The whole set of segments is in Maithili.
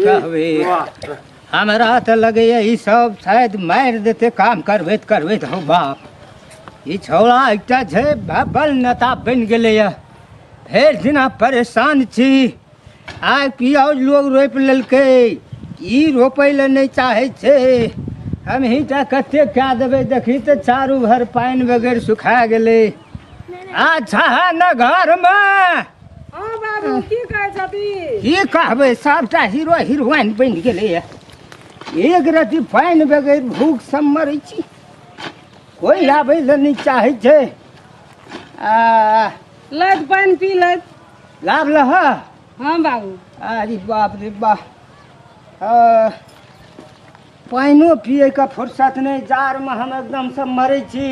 कहबै, हमरा तऽ लगैए ई सब शायद मारि देतै काम करबैत करबैत। हौ बाप, ई छौड़ा एकटा छै बल नेता बनि गेलैए, फेर दिना परेशान छी। आइ पियाउज लोग रोपि लेलकै, ई रोपै लए नहि चाहै छै। हमही टा कते कए देबै? देखी तऽ चारू भर पानि बगैर सुखा गेलै। अच्छा है ने घरमे? हँ बाबू, की कहै छथिन? की कहबै, सबटा हीरो हीरोइन बनि गेलैए। एक रति पानि बगैर भूख सब मरै छी, कोइ आबै लए नहि चाहै छै। आ लैत पानि पी लैत। लाभ लह। हँ बाबू। अरे बाप रे बाप, पानिओ पियैके फुर्सत नहि, जाड़मे हम एकदमसँ मरै छी।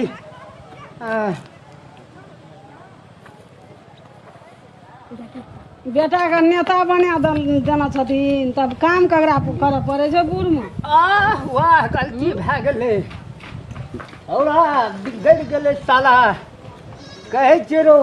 बेटाके नेता बना देने छथिन, तब काम ककरा करऽ पड़ै छै बूढ़मे? आह वाह, गलती भए गेलै, औरा बिगड़ि गेलै साला। कहै छियै रौ,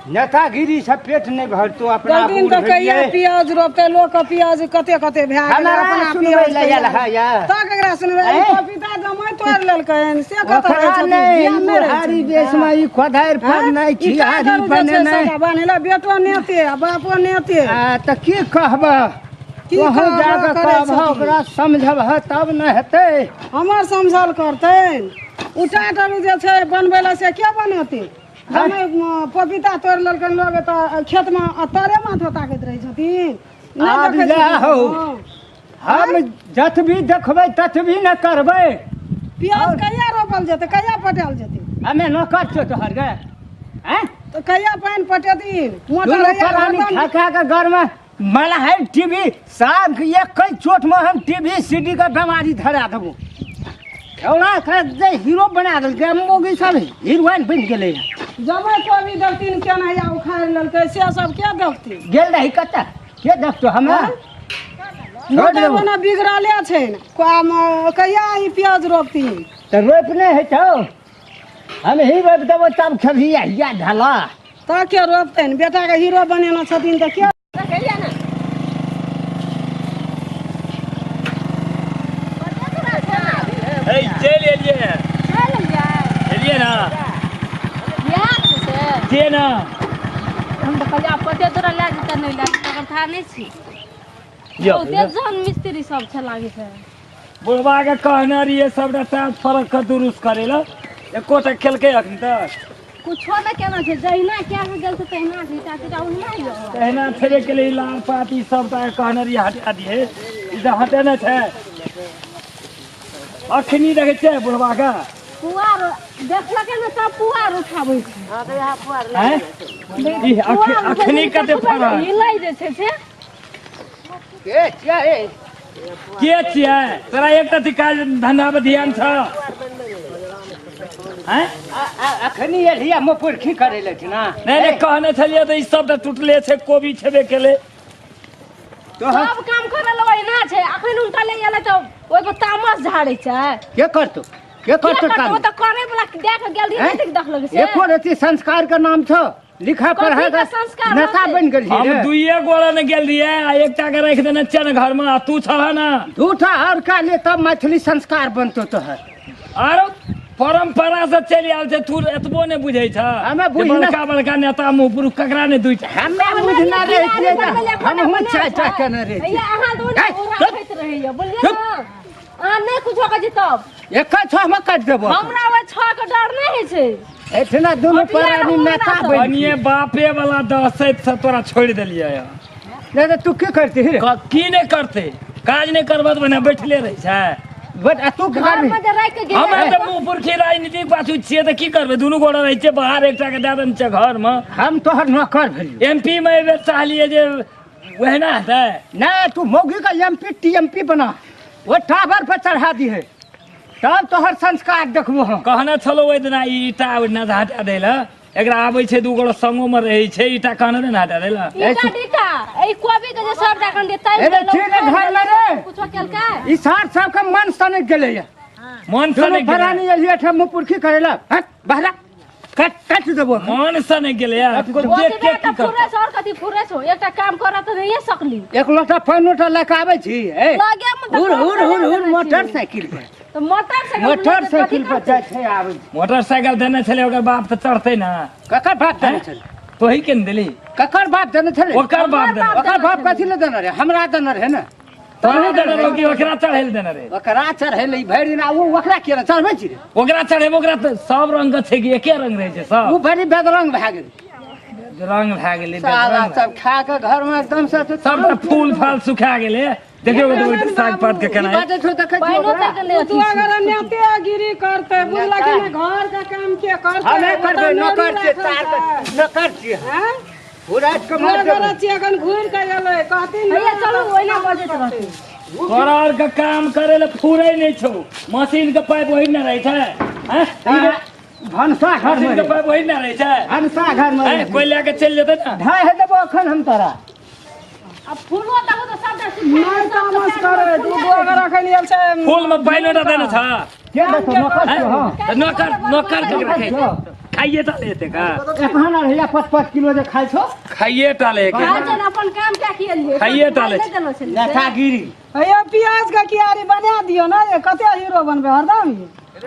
नेतागिरी से पेट नहि भरतो अपना। दिन तऽ कहिया प्याज रोपते लोक? प्याज कते कते भए गेलै। अपना सुनबै लए आयल है या तऽ ककरा सुनबै? पपीता जमाइ तोड़ि लेलकै से कतऽ रहै छथिन? बुढ़ारी देशमे ई खोधारि पर नहि खियारी बनेने बनेला। बेटो नेते आ बापो नेते। तऽ की कहबह? तोहूँ जाकऽ कहबह, ओकरा समझबह तब ने हेतै। हमर समझल करतनि? उटा टरू जे छै बनबै लए, से के बनेतै? हमे पपीता तोड़ि लेलकनि लोक तऽ खेतमे तरे माथा ताकैत रहै छथिन। आब हो, हम जतबी देखबै ततबी ने करबै। प्याज कहिया रोपल जेतै? कहिया पटायल जेतै? हमे नौकर छियौ तोहर गे? आँय, तऽ कहिया पानि पटेथिन? मोटर खा खा के घरमे मला है टीवी साग, एक चोट में हम टीवी सीडी के बीमारी धरा देबो। एउटा जे हीरो बना देलकै, मौगी सब हीरोइन बनि गेलै। जमै कोबी देखथिन केना उखाड़ि लेलकै, से सब के देखथिन? गेल रही कतऽ, के देखतो? हमरा मोटर बिगड़ले छै, कहिया ई प्याज रोपथिन? तऽ रोपि नहि हेतौ, हम ही रोपि देबो तब खेबही हिया ढाला। तऽ के रोपतनि? बेटाके हीरो बनेने छथिन तऽ के? चलि एलियै, एलियै ना? के ना हम तऽ कहलियै आब कते तोरा लए जेतै, नहि लए जेतै, तकर था नहि छी। बहुते जन मिस्त्री सब छै लागै छै। बुढ़बा के कहने रहियै सबटा टाँच फरक के दुरुस्त करे लए, एकोटा खेलकै अखन तक? कुछो नहि केना छै, जहिना कए के गेल छै तहिना छै, ईटा तीटा ओहिना यऽ। तहिना छेबे केलै। लाल पात ई सबटा कहने रहियै हटा दिहे, ई तऽ हटेने छै। अखनी देखै छियै बुढ़बा के? पुआर देखलकै ने तब पुआर उठाबै छै। आँय? ई अखनी कते फरक हिलै जे छै से। के छियै? के छियै? तोरा एकटा काज धंधा पर ध्यान छ? आँय, अखनी एलियै मुपुरखी करै लए ना? नहि नहि, कहने छलियै तऽ ई सबटा टूटले छै, कोबी छेबे केलै। सब काम करे लए ओहिना छै। अखन उनका ले एलै तऽ ओहि पर तामस झाड़ै छै। के करतो, के करतो काम? ओ तऽ करे वाला देख गेल रही, नहि देखलक से। एको रति संस्कार के नाम छौ, लिखा पढ़ा के संस्कार? नेता बनि गेल। हम दुइये गोड़ा ने गेल रहियै आ एकटा के राखि देने छियै ने घरमे, आ तू छह ने। दूटा और का ले तब मैथिली संस्कार बनतो तोहर। आरो परंपरा से चलि आयल छै, तू एतबो नहि बुझै छ? हमे बुझना। बड़का बड़का नेता मुँह पुरुख ककरा नहि दुइटा? हमे बुझना रहितियै तऽ हमहूँ चारि टा केने रहितियै। अहाँ दुनू राखैत रहैया, बोलिए ने। अहाँ नहि कुछो कहै छी तब एक छह हम काटि देबो। हमरा ओहि छह के डर नहि होइ छै। एठना दुनू प्राणी नेता बनि बनिए बापे वाला दहशत से तोरा छोड़ि देलियै। नहि तऽ तू की करती रे? की नहि करतै? काज नहि करबह तऽ बना बैठले रहै छै। बट आ तू की करबी? हमरा तऽ मुँह पुरखी राजनीतिक पाछू छियै तऽ की करबै? दुनू गोरा रहै छियै बाहर, एकटा के दए देने छियै घरमे। हम तोहर नौकर भेलियौ। एमपी मे एहि बेर चाहलियै जे ओहिना हेतै। नहि, तू मौगी का एमपी टीएमपी बना, ओ टावर पर चढ़ा दी है, तब तोहर संस्कार देखबो हम। कहने छलहुँ ओहि दिना ई ईटा ओहिना हटा दै लए, एकरा आबै छै, दू गोरा संगो मे रहै छै, ईटा कहने रहे ने हटा दै लए। ईटा डीटा ई कोबी के जे सबटा कन तै अरे ठीक है, घर में रे। कुछो केलकै? ई सार सबके मन सनक गेलैया। मन दुनू सनक गेलै। प्राणी एलियै ठाम मुँह पुरखी करै लए। हट, बहरा। काट काट देबो। मन से नहि गेलै यार। देख ओतबे के तऽ की करतै? फुरै छौ, आओर कथी फुरै छौ? एकटा काम करऽ तऽ नहिये सकली। एक लोटा पानि लोटा लए कऽ आबै छी ए। लगे मे तऽ हुर हुर हुर हुर छी। मोटरसाइकिल पर। तऽ मोटरसाइकिल मोटरसाइकिल पर जाइ छै आबै छै। मोटरसाइकिल देने छलै ओकर बाप तऽ चढ़तै ने। ककर बाप देने छलै? तोही के ने देली। ककर बाप देने छलै? ओकर बाप देने। ओकर बाप कथी लए देने रहै? हमरा देने रहै ने। तोहरे देने रहौ कि ओकरा चढ़ै लए देने रहै? ओकरा चढ़ै लए भरि दिन आ ओ ओकरा किया ने चढ़बै छी रे? ओकरा चढ़ेबै ओकरा तऽ सब रंग के छै कि एके रंग रहै छै सब? ओ बड़ी बेदरंग भए गेलै। रंग भए गेलै। साला बेदरंग। सब खा के घर में एकदम से सब तऽ फूल फाल सुखा गेलै। देखियौ तऽ साग पात के केना ई बात छौ देखै छी पानिओ ओकरा? तक नहि तू अथी। अगर नेतेगिरी करतै बुझलक कि नहि, घर के काम के करतै? हमे करबै। ओतऽ नौकर नौकरी छियै राखल तार छै। के नौकर छियै। आँय? पूरा के मार दुआगरे देबै। छियै, एखन घुरि के एलै कहथिन ने। हैया चलू, ओहिना बजैत रहतै। तोरा आर के काम करे ले फूरे नहि छौ। मशीन के पाइप ओहि ने रहै छै? हैं? भनसा घर मशीन में के पाइप ओहि ने रहै छै? भनसा घर में। हैं? कोइ लए के चलि जेतै ने। ढाई हे देबो अखन हम तोरा। आ फूलो देबो तऽ सबटा नहि तामस करे, दू दुआगर एखन आयल छै। फूल में पानि ओटा देने छ? के देखो नौकर हैं? छियौ, हँ। तऽ नौकर नौकर के रखै छै, खाइए टा लेते का? एखन आर हैया 5-5 किलो जे खाइ छौ। खाइए टा ले के। खाइ छै ने, अपन काम क्या किए? खाइए टा लै छै। नहि देलो छलै। नेतागिरी। हैया प्याज के कियारी बना दियौ ने, जे कते हीरो बनबै हरदम।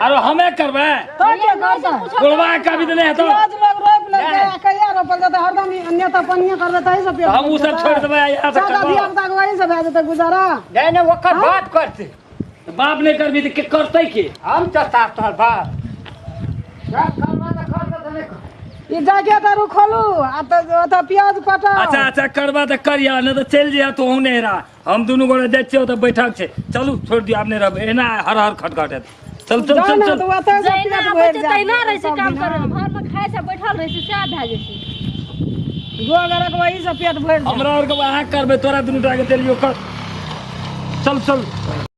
आरो हमे करबै? तऽ के करतै? गोलवा के भी तऽ नहि हेतौ। प्याज लोग रोपि लेलकै आ कहिया रोपल जेतै? हरदम नेता पनिये करबै तही से पेट हम उ सब छोड़ि देबै आ यहाँ से सादा करबौ। धिया पुता के वही से भए जेतै गुजारा। नहि नहि, ओकर बाप करतै। बाप नहि करबी तऽ के करतै? के हम तऽ साफ तोहर बाप जा करबा तऽ कर तऽ नहि कर। ई जाके तारू खोलू आ तऽ ओतऽ प्याज पटाउ। अच्छा अच्छा, करबा तऽ करिया, नहि तऽ चलि जइहा तोहूँ नहिरा। हम दुनू गोटे जाइ छियै, ओतऽ बैठक छै। चलू, छोड़ि दियौ, आब नहि रहबै एना। हर हर खटखट हेतै। चल चल। जाउ चल ने चल। तऽ ओतऽ से जहिना पेट आबै भरि छै जायत तहिना रहै छै सब काम दिना। करै लए। घरमे खाइ छै, बैठल रहै छै, सएह भए जाइ छै। गोगरक वही से पेट भरि जायत। हमरा आरके अहाँ करबै, तोरा दुनू टा के देलियौ कर। चल चल।